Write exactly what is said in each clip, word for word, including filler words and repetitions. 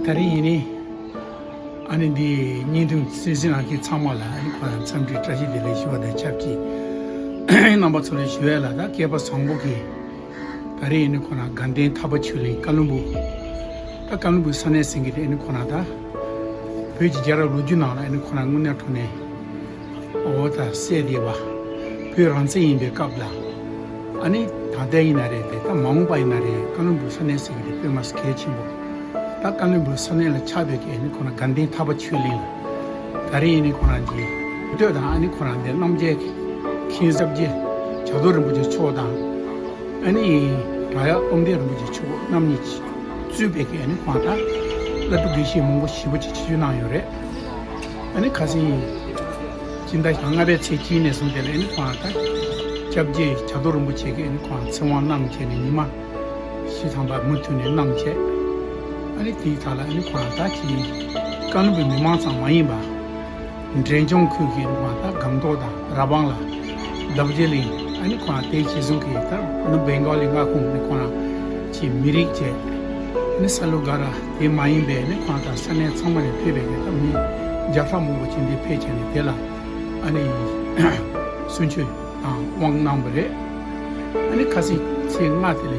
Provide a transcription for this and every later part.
ད་རིང་ཡིན་ནི། ཨ་ནི་འདི་བརྙན་ཐུང་གསན་གཟིགས་གནང་མཁན་ཚང་མ་ལ་ཨ་ནི་ཁོ་རང་འཚམས་འདྲི་བཀྲ་ཤིས་བདེ་ལེགས་ཞུ་བ་དང་ཆབས་ཅིག་རྣམ་པ་ཚོ་ལ་ཞུ་ཡ་ལ་ད་སྐལ་པ་བཟང་པོ་གིས་ད་རིང་ཡིན་ནི་ཁོ་རང་དགའ་ལྡན་ཐར་པ་ཆོས་གླིང་ཀ་ལོན་སྦུག་ད་ཀ་ལོན་སྦུག་ས་གནས་ཟིན་གི་རེད། ཨ་ནི་ཁོ་རང་ད་བོད་ཀྱི་རྒྱལ་རབས་ལོ་རྒྱུས་ནང་ལ་ཨ་ནི་ཁོ་རང་དངོས་གནས་དྲང་གནས། འོ་ད་སྲས་སྡེ་བ། བོད་རང་བཙན་ཡིན་པའི་སྐབས་ལ། ཨ་ནི་ད་ལྟ་ཡིན་ན་རེད་དེ་ད་མ་འོངས་པ་ཡིན་ན་རེད། ཀ་ལོན་སྦུག་ས་གནས་ཟེར་གྱི་རེད། དཔེ་མ་སྲིད་གལ་ཆེན་པོ། ད་ཀ་ལོན་སྦུག་ས་གནས་ལ་ཆགས་པའི་གི་ཨ་ནི་ཁོ་རང་དགའ་ལྡན་ཐར་པ་ཆོས་གླིང་ལ། ད་རེས་ཡིན་ནི་ཁོ་རང་གི་སྟོད་དང་ཨ་ནི་ཁོ་རང་དེ་རྣམ་རྒྱལ་མཁན་ས་སྐྱ་བྱ་རྡོར་རིན་པོ་ཆེ་མཆོག་དང་། ཨ་ནི་བྲག་གཡབ་སྟོབས་ལྡན་རིན་པོ་ཆེ་མཆོག་རྣམ་གཉིས་གཙོས་པའི་གི་ཨ་ནི་ཁོ་རང་ད་བླ་སྤྲུལ་དགེ་བཤེས་མང་པོ་ཞེ་པོ་ཅིག་ཆིབས་བསྒྱུར་གནང་ཡོད་རེད། ཨ་ནི་ཁ་སང་སྤྱི་ཟླ་ལྔ་པའི་ཚེས་གཅིག་ནས་བཟུང་སྟེ་ལ་ཨ་ནི་ཁོ་རང་ད་སྐྱབས་རྗེ་བྱ་རྡོར་རིན་པོ་ཆེ་གིས་ཨ་ནི་ཁོ་རང་ཚེ་དབང་གནང་བྱས་ནས་ཉི་མ་བཞི་ཐམ་པ་མུ་མཐུད་ནས་གནང་བྱས། ཨ་ནི་དེའི་ཐད་ལ་ཨ་ནི་ཁོ་རང་ད་ཅིག་ཀ་ལོན་སྦུག་མི་མང་ཙམ་མ་ཡིན་པ། འབྲས་ལྗོངས་ཁུལ་གྱི་ཨ་ནི་ཁོ་རང་ད་སྒང་ཏོག་དང་ར་སྦང་ལ་རྡོ་རྗེ་གླིང་ཨ་ནི་ཁོ་རང་དེའི་རྗེས་བཟུང་གི་ད་ནུབ་བེང་གོ་ལི་མངའ་ཁོངས་ནས་ཁོ་རང་ཅིག་མི་རིགས་བཅས་ཨ་ནི་ས་ལུ་ག་ར་དེ་མ་ཡིན་པའི་ཨ་ནི་ཁོ་རང་ད་ས་གནས་ཚང་མ་ནས་ཕེབས་པའི་གི་ད་མི་བརྒྱ་ཕྲག་མང་པོ་ཅིག་འདི་ཕེབས་བྱས་ནས་དེ་ལ་ཨ་ནི་གསུང་ཆོས་དང་དབང་གནང་བ་རེད། ཨ་ནི་ཁ་སང་ཚེས་ལྔ་དེ་ལ་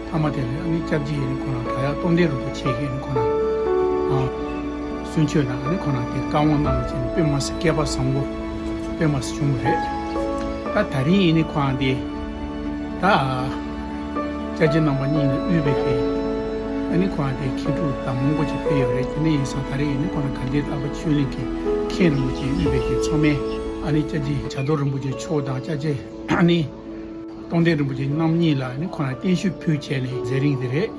མཐའ་མ་དེ་ལ་ཨ་ནི་སྐྱབས་རྗེ་ཨ་ནི་ཁོ་རང་བྲག་གཡབ་སྟོབས་ལྡན་རིན་པོ་ཆེ་གིས་ཨ་ནི་ཁོ་རང་ཨ་གསུང་ཆོས་དང་ཨ་ནི་ཁོ་རང་དེ་བཀའ་དབང་གནང་བྱས་ནས་དཔེ་མ་སྲིད་སྐལ་པ་བཟང་པོ་དཔེ་མ་སྲིད་བྱུང་བ་རེད། ད་ད་རིང་ཨ་ནི་ཁོ་རང་དེ་ད་སྐྱབས་རྗེ་རྣམ་པ་གཉིས་ནས་དབུས་པའི་གི་ཨ་ནི་ཁོ་རང་དེ་མཁན་སྤྲུལ་དང་མང་པོ་ཅིག་ཕེབས་ཡོད་རེད། དེ་ནས་ཡིན་ཙང་ད་རིང་ཨ་ནི་ཁོ་རང་དགའ་ལྡན་ཐར་པ་ཆོས་གླིང་གི་མཁན་རིན་པོ་ཆེ་དབུས་པའི་གི་ཚང་མས་ཨ་ནི་སྐྱབས་རྗེ་བྱ་རྡོར་རིན་པོ་ཆེ་མཆོག་དང་སྐྱབས་རྗེ་ཨ་ནི་སྟོབས་ལྡན་རིན་པོ་ཆེ་རྣམ་གཉིས་ལ་ནི་ཁོ་རང་བརྟན་བཞུགས་ཕུལ་བྱས་ནས་མཛད་རིང་དེ་རེད།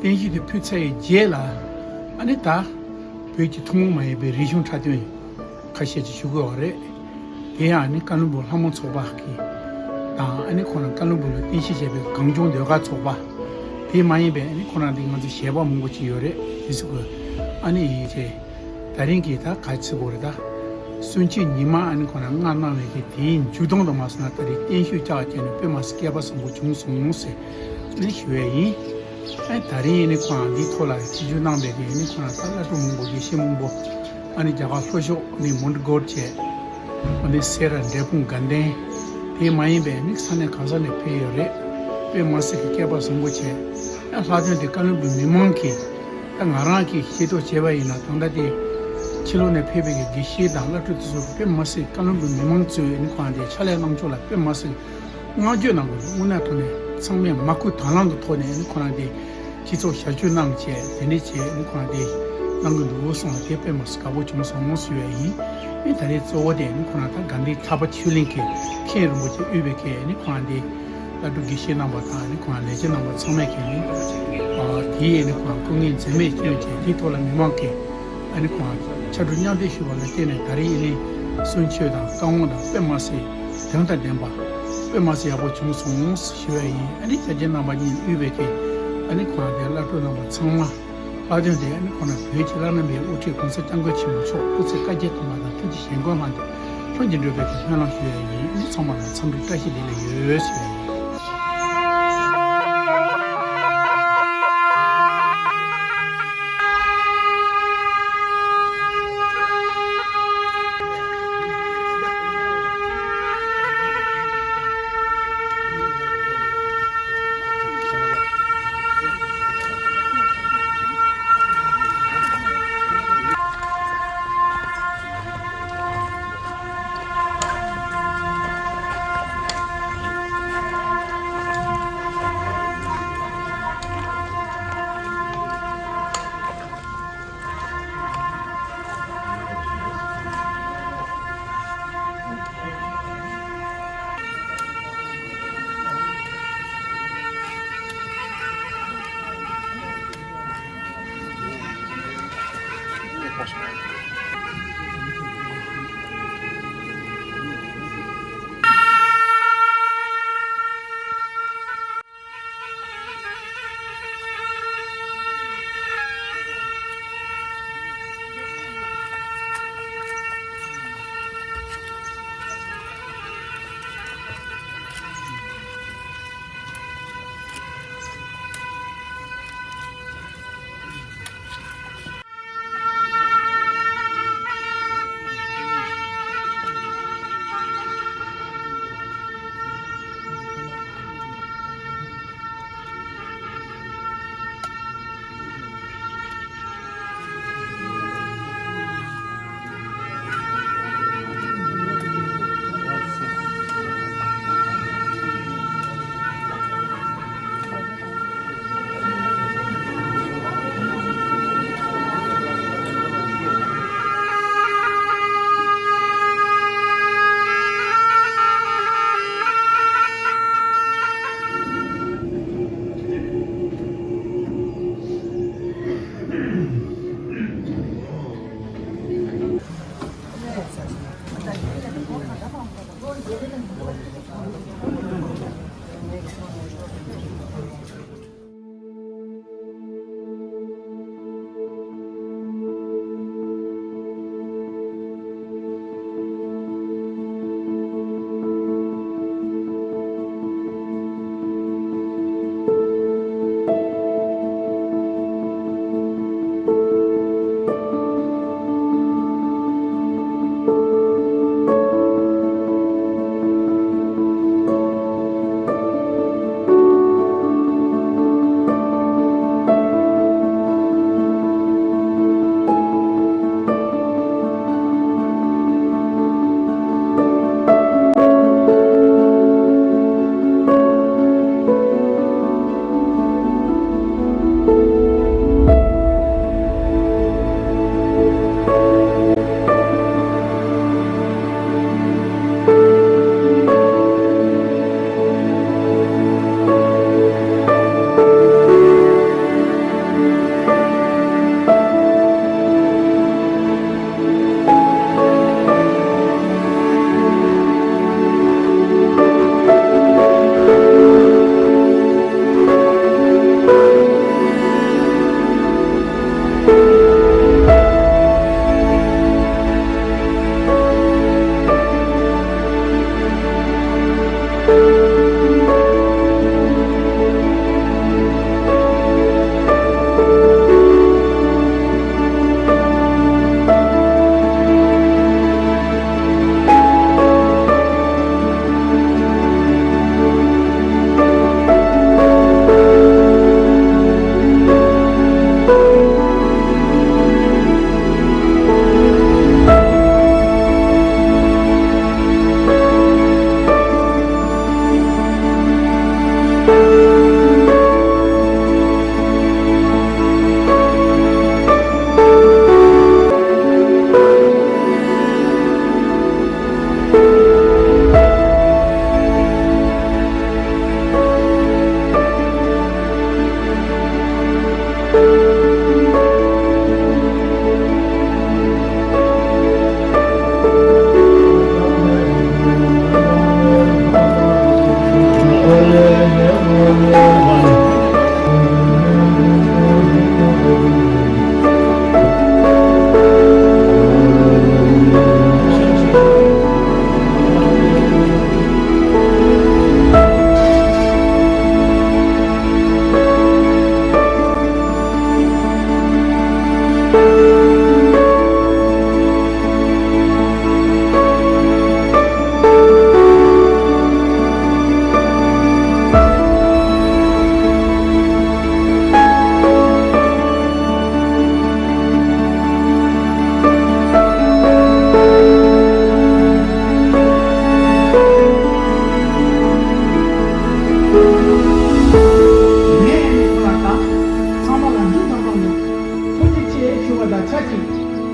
བརྟན་བཞུགས་དེ་ཕུལ་ཚར་བའི་རྗེས་ལ་ཨ་ནི་ད་བོད་ཀྱི་ཐུན་མོང་མ་ཡིན་པའི་རིག་གཞུང་འཁྲབ་སྟོན་ཁ་ཤས་ཅིག་ཞུ་དགོས་པ་རེད། དེ་ཡང་ནི་ཀ་ལོན་སྦུག་ལྷ་མོ་ཚོགས་པ་གི་དང་ཨ་ནི་ཁོ་རང་ཀ་ལོན་སྦུག་ལ་རྟེན་གཞི་བྱས་པའི་གངས་ལྗོངས་ཟློས་གར་ཚོགས་པ། དེ་མ་ཡིན་པའི་ཨ་ནི་ཁོ་རང་དེ་ང་ཚོ་གཞས་པ་མང་པོ་ཅིག་ཡོད་རེད། དེ་ཚོ་གི་ཨ་ནི་ཡིན་ཚེ། ད་རིང་གི་ད་ག་ཚོད་གོ་རེ་ད། གསུང་ཆོས་ཉི་མ་ཨ་ནི་ཁོ་རང་ལྔ་གནང་བའི་གི་དེའི་མཇུག་སྡོམ་དུ་མ་སོང་ན་ད་རིང་བརྟན་བཞུགས་བཅར་བྱས་ནས་དཔེ་མ་སྲིད་སྐལ་པ་བཟང་པོ་བྱུང་སོང་ཟེར་ནས་ཞུ་བས་ཡིན། ཨ་ད་རིང་ཨ་ནི་ཁོ་རང་འདིའི་ཐོག་ལ་ཆིབས་བསྒྱུར་གནང་བའི་གི་ཨ་ནི་ཁོ་རང་ད་བླ་སྤྲུལ་མང་པོ་དགེ་བཤེས་མང་པོ་ཨ་ནི་རྒྱ་གར་ལྷོ་ཕྱོགས་ཨ་ནི་མོན་གྷོ་བཅས་ཨ་ནི་སེ་ར་འབྲས་སྤུངས་དགའ་ལྡན་དེ་མ་ཡིན་པའི་ཨ་ནི་ས་གནས་གང་ས་ནས་ཕེབས་ཡོད་རེད། དཔེ་མ་སྲིད་ཀྱི་སྐལ་པ་བཟང་པོ་བྱས། ཨ་ལྷག་དོན་དེ་ཀ་ལོན་སྦུག་མི་མང་གིས། ད་ང་རང་གིས་ཤེས་རྟོགས་བྱས་པ་ཡིན་ན་ད་ལྟ་དེ་ཕྱི་ལོགས་ནས་ཕེབས་པའི་གི་དགེ་བཤེས་དང་བླ་སྤྲུལ་དེ་ཚོ་དཔེ་མ་སྲིད་ཀ་ལོན་སྦུག་མི་མང་གཙོས་ནི་ཁོ་རང་དེ་ཕྱག་ལས་གནང་ཕྱོགས་ལ་དཔེ་མ་སྲིད་བསྔགས་བརྗོད་གནང་དགོས་འདུག་དངོས་གནས་དྲང་གནས་ཚང་མས་མ་བསྐུལ་དང་བླངས་ཀྱི་ཐོག་ནས་ནི་ཁོ་རང་དེ་སྤྱི་ཚོགས་ཞབས་ཞུ་གནང་བྱས་དེ་འདྲ་བྱས་ནི་ཁོ་རང་དེ་གནང་གི་འདུག་གསུངས་པ་དེ་དཔེ་མ་སྲིད་དགའ་པོ་བྱུང་སོང་ཞུ་བ་ཡིན། ཨེ་ད་རེས་གཙོ་བོ་དེ་ནི་ཁོ་རང་ད་དགའ་ལྡན་ཐར་པ་ཆོས་གླིང་གི་མཁན་རིན་པོ་ཆེ་དབུས་པའི་མཁན་ནི་ཁོ་རང་དེ། བླ་སྤྲུལ་དགེ་བཤེས་རྣམ་པ་དང་ནི་ཁོང་ལས་བྱེད་རྣམ་པ་ཚང་མས་ཀྱིས་ནི་ཨ་དེའི་ནི་ཁོང་སྐུ་ངལ་འཛེམས་མེད་བསྐྱོན་བྱས་དེའི་ཐོག་ལ་མི་མང་གིས་ཨ་ནི་ཁོང་ཕྱར་གྲུ་མཉམ་འདེགས་ཞུས་པ་ལ་བརྟེན་ནས་ད་རེས་ཨ་ནི་གསུང་ཆོས་དང་བཀའ་དབང་དང་དཔེ་མ་སྲིད་དོན་དང་ལྡན་པ་དཔེ་མ་སྲིད་ཡག་པོ་བྱུང་སོང་ཞུ་བ་ཡིན། ཨ་ནི་སྐྱབས་རྗེ་རྣམ་པ་གཉིས་དབུས་པའི་གི་ཨ་ནི་ཁོང་དེ་བླ་སྤྲུལ་རྣམ་པ་ཚང་མ། ལྷག་དོན་དེ་ནི་ཁོང་རྣམ་བོད་ཀྱི་བླ་ན་མེད་པའི་དབུ་ཁྲིད་༸གོང་ས་༸སྐྱབས་མགོན་ཆེན་པོ་མཆོག་སྐུ་ཚེ་བསྐལ་བརྒྱར་བརྟན་པ་དང་ཐུགས་རྗེ་ཞལ་མགོན་ལྷ་འདྲེ་ལྷུན་གྱིས་འགྲུབ་པའི་གི་སྨོན་ལམ་ཞུ་ཡ་ཡིན། ཨ་ནི་ཚང་མ་ལ་འཚམས་འདྲི་བཀྲ་ཤིས་བདེ་ལེགས་ཡོད་ཞུ་ཡ་ཡིན།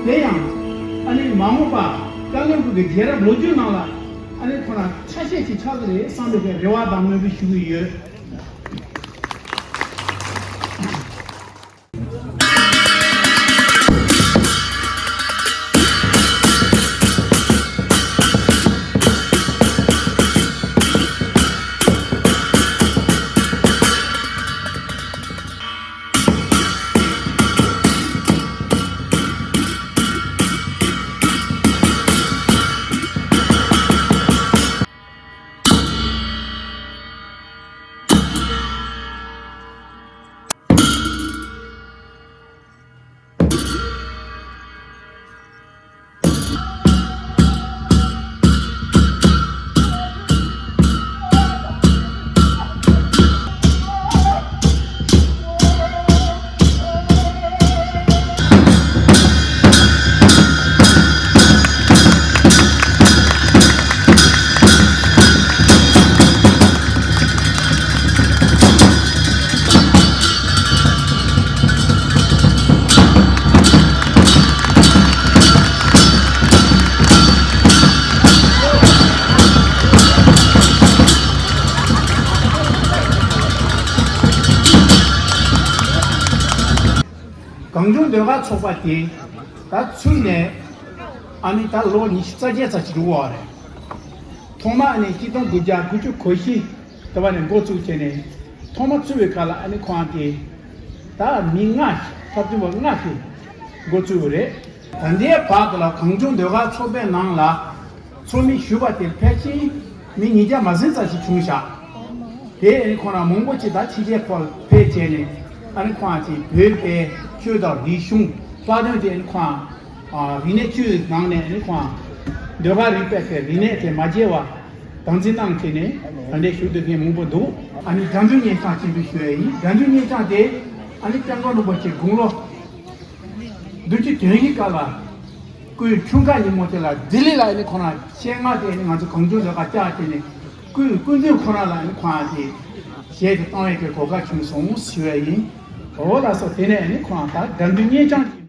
དེ་ཡང་ཨ་ནི་མ་འོངས་པ་བཀའ་བློན་ཁུལ་གྱི་རྒྱལ་རབས་ལོ་རྒྱུས་ནང་ལ་ཨ་ནི་ཁོ་རང་ཆ་ཤས་ཅིག་ཆགས་ཀྱི་རེད་བསམ་པའི་རེ་བ་དང་སྨོན་འདུན་ཞུ་གི་ཡོད། གངས་ལྗོངས་ཟློས་གར་ཚོགས་པ་དེ་ད་ཚུགས་ནས་ཨ་ནི་ད་ལོ་ཉི་ཤུ་རྩ་བརྒྱད་ཙམ་ཅིག་འགྲོ་བ་རེད། ཐོག་མ་ཨ་ནི་གཅིག་སྟོང་དགུ་བརྒྱ་དགུ་བཅུ་གོ་བཞི་དེ་བ་ནས་འགོ་བཙུགས་བྱས་ནས་ཐོག་མ་བཙུགས་པའི་སྐབས་ལ་ཨ་ནི་ཁོང་དེ་ད་མི་ལྔ་ཞིག་འཁྲབ་སྟོན་པ་ལྔ་ཞིག་འགོ་བཙུགས་པ་རེད། ད་ལྟའི་བར་དུ་ལ་གངས་ལྗོངས་ཟློས་གར་ཚོགས་པའི་ནང་ལ་ཚོགས་མི་ཞུགས་པ་དེ་ཕལ་ཆེར་མི་ཉིས་བརྒྱ་མ་ཟིན་ཙམ་ཞིག་བྱུང་བཞག་དེ་ཨ་ནི་ཁོང་རང་མང་པོ་ཅིག་ད་ཕྱི་རྒྱལ་ཁག་ལ་ཕེབས་བྱས་ནས་ཨ་ནི་ཁོང་ཚོས་བོད་པའི་ཆོས་དང་རིག་གཞུང་ལྷག་དོན་དེ་ཨ་ནི་ཁོང་རིག་གནས་ཆོས་ནང་ནས་ཨ་ནི་ཁོང་ཟློས་གར་རིག་པའི་རིག་གནས་དེ་མ་བརྗེད་པ་དམ་འཛིན་གནང་བྱས་ནས་ད་ལྟའི་བཞུགས་སྡོད་མཁན་མང་པོ་འདུག་ཨ་ནི་དགྲ་འདུལ་གཉེན་སྐྱོང་ཆེན་པོ་ཞུ་ཡ་ཡིན། དགྲ་འདུལ་གཉེན་སྐྱོང་དེ་ཨ་ནི་སྐྱབས་མགོན་རིན་པོ་ཆེ་དགུང་ལོ་བདུན་ཅུ་དོན་བཞི་སྐབས་ལ་སྐུའི་འཁྲུངས་སྐར་ཉིན་མོ་དེ་ལ་ལྡི་ལི་ལ་ཨ་ནི་ཁོང་རང་ཆེད་མངགས་ཏེ་ཨ་ནི་ང་ཚོ་གངས་ལྗོངས་ཟློས་གར་བཅར་ཏེ་ནས་སྐུའི་སྐུ་མདུན་ཁོ་རང་ལ་ཨ་ནི་ཁོང་རང་དེ་ཞལ་དེ་གཏོང་ཡས་ཀྱི་གོ་སྐབས་བྱུང་སོང་ཞུ་ཡ་ཡིན། འོ་ལགས་སོ། དེ་ནས་ཨ་ནི་ཁོང་རང་ད་དགྲ་འདུལ་གཉེན་སྐྱོང་གི་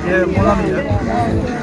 དེ་སྨོན་ལམ་ཡོད།